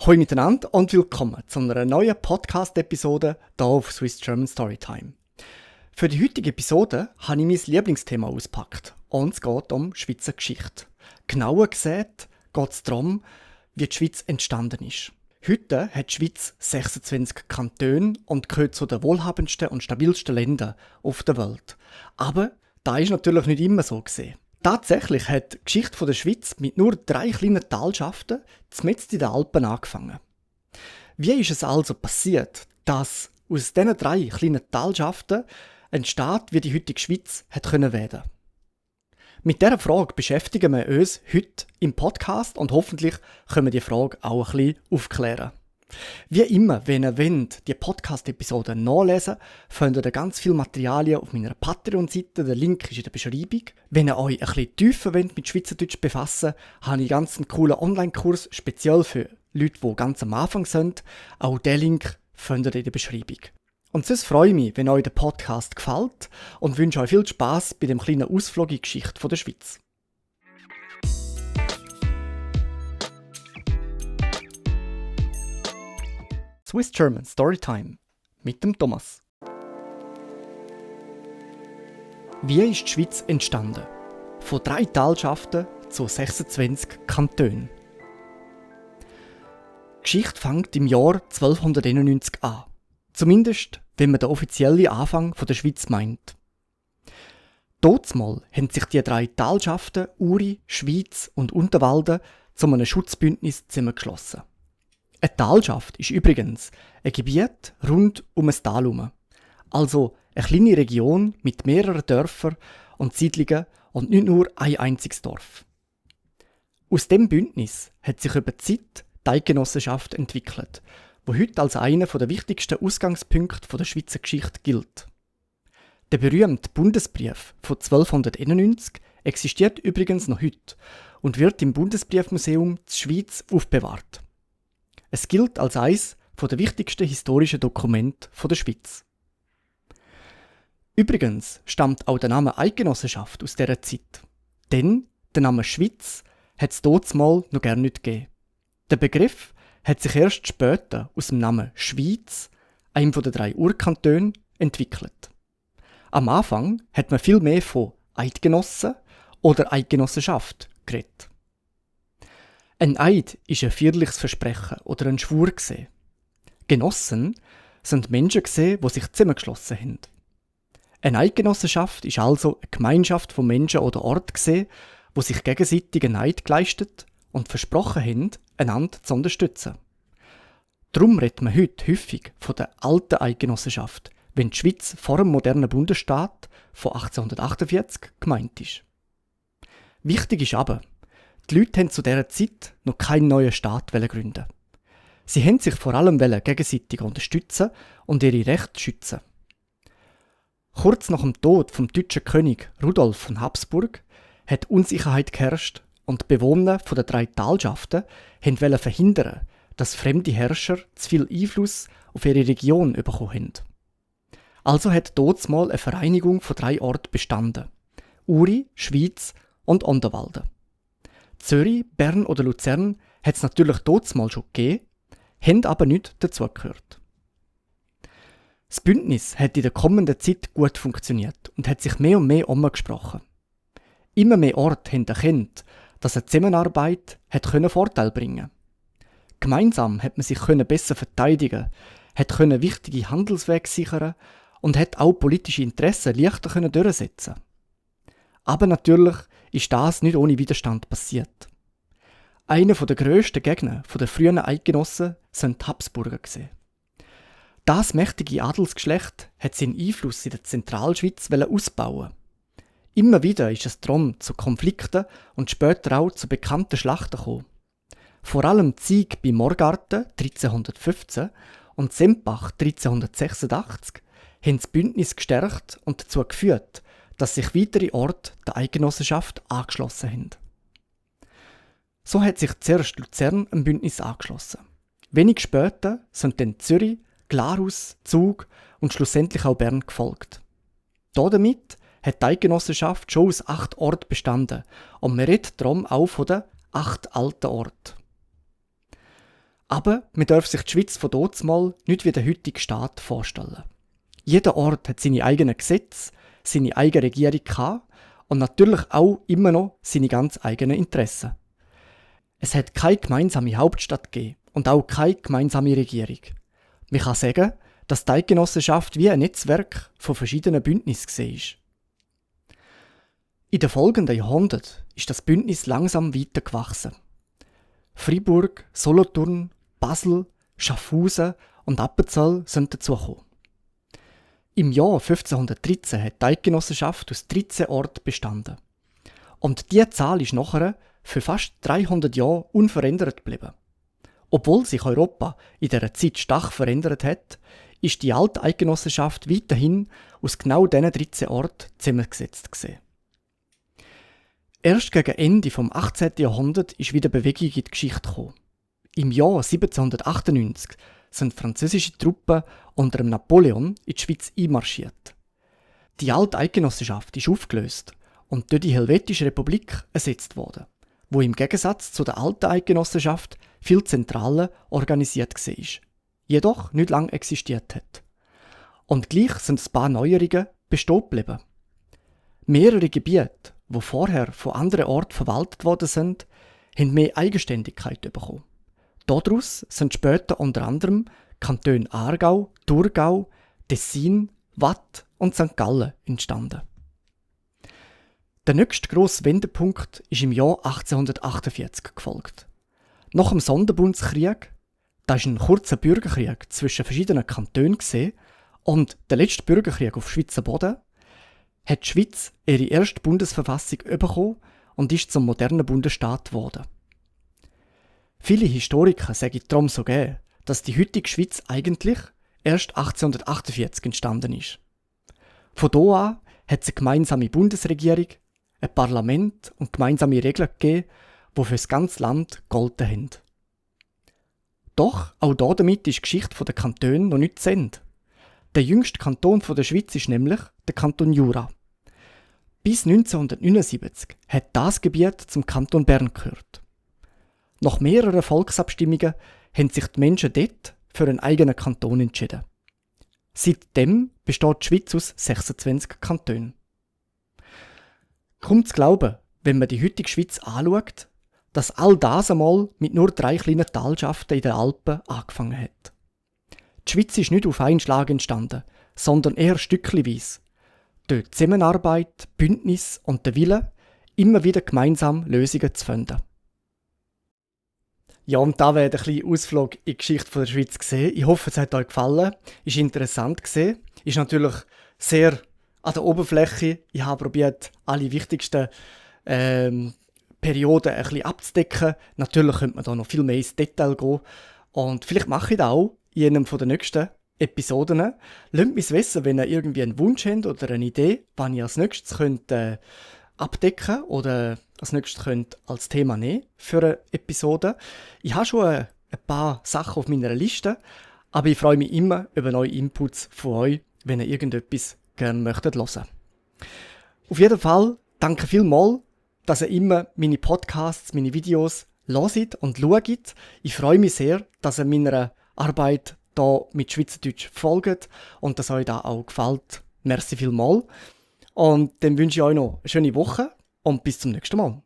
Hallo miteinander und willkommen zu einer neuen Podcast-Episode hier auf Swiss German Storytime. Für die heutige Episode habe ich mein Lieblingsthema ausgepackt und es geht um Schweizer Geschichte. Genauer gesagt geht es darum, wie die Schweiz entstanden ist. Heute hat die Schweiz 26 Kantone und gehört zu den wohlhabendsten und stabilsten Ländern auf der Welt. Aber das ist natürlich nicht immer so gesehen. Tatsächlich hat die Geschichte der Schweiz mit nur 3 kleinen Talschaften mitten in den Alpen angefangen. Wie ist es also passiert, dass aus diesen 3 kleinen Talschaften ein Staat wie die heutige Schweiz hat werden? Mit dieser Frage beschäftigen wir uns heute im Podcast und hoffentlich können wir die Frage auch ein bisschen aufklären. Wie immer, wenn ihr wollt, die Podcast-Episode nachlesen, findet ihr ganz viele Materialien auf meiner Patreon-Seite. Der Link ist in der Beschreibung. Wenn ihr euch ein bisschen tiefer mit Schweizerdeutsch befassen wollt, habe ich ganz einen coolen Online-Kurs, speziell für Leute, die ganz am Anfang sind. Auch den Link findet ihr in der Beschreibung. Und sonst freue ich mich, wenn euch der Podcast gefällt und wünsche euch viel Spass bei dem kleinen Ausflug in die Geschichte der Schweiz. Swiss German Storytime mit dem Thomas. Wie ist die Schweiz entstanden? Von 3 Talschaften zu 26 Kantonen. Die Geschichte fängt im Jahr 1291 an. Zumindest, wenn man den offiziellen Anfang der Schweiz meint. Dazumal haben sich die 3 Talschaften Uri, Schwyz und Unterwalden zu einem Schutzbündnis zusammengeschlossen. Eine Talschaft ist übrigens ein Gebiet rund um ein Tal herum. Also eine kleine Region mit mehreren Dörfern und Siedlungen und nicht nur ein einziges Dorf. Aus dem Bündnis hat sich über die Zeit die Eidgenossenschaft entwickelt, wo heute als einer der wichtigsten Ausgangspunkte der Schweizer Geschichte gilt. Der berühmte Bundesbrief von 1291 existiert übrigens noch heute und wird im Bundesbriefmuseum der Schweiz aufbewahrt. Es gilt als eines der wichtigsten historischen Dokumente der Schweiz. Übrigens stammt auch der Name Eidgenossenschaft aus dieser Zeit. Denn der Name Schwyz hat es dazumal noch gar nicht gegeben. Der Begriff hat sich erst später aus dem Namen Schwyz, einem der 3 Urkantone, entwickelt. Am Anfang hat man viel mehr von Eidgenossen oder Eidgenossenschaft geredet. Ein Eid ist ein feierliches Versprechen oder ein Schwur. Genossen sind Menschen, die sich zusammengeschlossen haben. Eine Eidgenossenschaft ist also eine Gemeinschaft von Menschen oder Orten, die sich gegenseitig einen Eid geleistet und versprochen haben, einander zu unterstützen. Darum redet man heute häufig von der alten Eidgenossenschaft, wenn die Schweiz vor dem modernen Bundesstaat von 1848 gemeint ist. Wichtig ist aber, die Leute wollten zu dieser Zeit noch keinen neuen Staat gründen. Sie wollten sich vor allem gegenseitig unterstützen und ihre Rechte schützen. Kurz nach dem Tod vom deutschen König Rudolf von Habsburg hat Unsicherheit geherrscht und die Bewohner der 3 Talschaften wollten verhindern, dass fremde Herrscher zu viel Einfluss auf ihre Region bekommen haben. Also hat dazumal eine Vereinigung von 3 Orten bestanden: Uri, Schwyz und Onderwalden. Zürich, Bern oder Luzern hat es natürlich dazumal schon gegeben, haben aber nicht dazugehört. Das Bündnis hat in der kommenden Zeit gut funktioniert und hat sich mehr und mehr umgesprochen. Immer mehr Orte haben erkannt, dass eine Zusammenarbeit Vorteil bringen konnte. Gemeinsam hat man sich besser verteidigen, hat wichtige Handelswege sichern und hat auch politische Interessen leichter durchsetzen. Aber natürlich ist das nicht ohne Widerstand passiert. Einer der grössten Gegner der frühen Eidgenossen sind die Habsburger. Das mächtige Adelsgeschlecht hat seinen Einfluss in der Zentralschweiz ausbauen. Immer wieder ist es darum zu Konflikten und später auch zu bekannten Schlachten gekommen. Vor allem die Siege bei Morgarten 1315 und Sempach 1386 haben das Bündnis gestärkt und dazu geführt, dass sich weitere Orte der Eidgenossenschaft angeschlossen haben. So hat sich zuerst Luzern am Bündnis angeschlossen. Wenig später sind dann Zürich, Glarus, Zug und schlussendlich auch Bern gefolgt. Damit hat die Eidgenossenschaft schon aus 8 Orten bestanden und man redet darum auch von den 8 alten Orten. Aber man darf sich die Schweiz von dazumal nicht wie der heutige Staat vorstellen. Jeder Ort hat seine eigenen Gesetze, seine eigene Regierung gehabt und natürlich auch immer noch seine ganz eigenen Interessen. Es hat keine gemeinsame Hauptstadt gegeben und auch keine gemeinsame Regierung. Man kann sagen, dass die Eidgenossenschaft wie ein Netzwerk von verschiedenen Bündnissen war. In den folgenden Jahrhunderten ist das Bündnis langsam weiter gewachsen. Freiburg, Solothurn, Basel, Schaffhausen und Appenzell sind dazugekommen. Im Jahr 1513 hat die Eidgenossenschaft aus 13 Orten bestanden. Und diese Zahl ist nachher für fast 300 Jahre unverändert geblieben. Obwohl sich Europa in dieser Zeit stark verändert hat, ist die alte Eidgenossenschaft weiterhin aus genau diesen 13 Orten zusammengesetzt gewesen. Erst gegen Ende des 18. Jahrhunderts ist wieder Bewegung in die Geschichte gekommen. Im Jahr 1798 sind französische Truppen unter dem Napoleon in die Schweiz einmarschiert. Die alte Eidgenossenschaft ist aufgelöst und durch die Helvetische Republik ersetzt worden, wo im Gegensatz zu der alten Eidgenossenschaft viel zentraler organisiert war, jedoch nicht lange existiert hat. Und gleich sind ein paar Neuerungen bestehen geblieben. Mehrere Gebiete, die vorher von anderen Orten verwaltet worden sind, haben mehr Eigenständigkeit bekommen. Daraus sind später unter anderem Kantone Aargau, Thurgau, Tessin, Waadt und St. Gallen entstanden. Der nächste grosse Wendepunkt ist im Jahr 1848 gefolgt. Nach dem Sonderbundskrieg, das war ein kurzer Bürgerkrieg zwischen verschiedenen Kantonen und der letzte Bürgerkrieg auf Schweizer Boden, hat die Schweiz ihre erste Bundesverfassung bekommen und ist zum modernen Bundesstaat geworden. Viele Historiker sagen darum sogar, dass die heutige Schweiz eigentlich erst 1848 entstanden ist. Von da an hat es eine gemeinsame Bundesregierung, ein Parlament und gemeinsame Regeln gegeben, die für das ganze Land gegolten haben. Doch auch damit ist die Geschichte der Kantone noch nicht zu Ende. Der jüngste Kanton der Schweiz ist nämlich der Kanton Jura. Bis 1979 hat das Gebiet zum Kanton Bern gehört. Nach mehreren Volksabstimmungen haben sich die Menschen dort für einen eigenen Kanton entschieden. Seitdem besteht die Schweiz aus 26 Kantonen. Kaum zu glauben, wenn man die heutige Schweiz anschaut, dass all das einmal mit nur 3 kleinen Talschaften in den Alpen angefangen hat. Die Schweiz ist nicht auf einen Schlag entstanden, sondern eher stückchenweise. Durch Zusammenarbeit, Bündnis und der Wille, immer wieder gemeinsam Lösungen zu finden. Ja, und da wäre ein kleiner Ausflug in die Geschichte der Schweiz gesehen. Ich hoffe, es hat euch gefallen. Ist interessant gesehen. Ist natürlich sehr an der Oberfläche. Ich habe probiert, alle wichtigsten Perioden ein bisschen abzudecken. Natürlich könnte man da noch viel mehr ins Detail gehen. Und vielleicht mache ich das auch in einem der nächsten Episoden. Lasst mich wissen, wenn ihr irgendwie einen Wunsch habt oder eine Idee, wann ihr als nächstes könnt, abdecken oder als nächstes könnt als Thema nehmen für eine Episode. Ich habe schon ein paar Sachen auf meiner Liste, aber ich freue mich immer über neue Inputs von euch, wenn ihr irgendetwas gerne möchtet hören. Auf jeden Fall danke vielmals, dass ihr immer meine Podcasts, meine Videos hört und schaut. Ich freue mich sehr, dass ihr meiner Arbeit hier mit Schweizerdeutsch folgt und dass euch das auch gefällt. Merci vielmals. Und dann wünsche ich euch noch eine schöne Woche und bis zum nächsten Mal.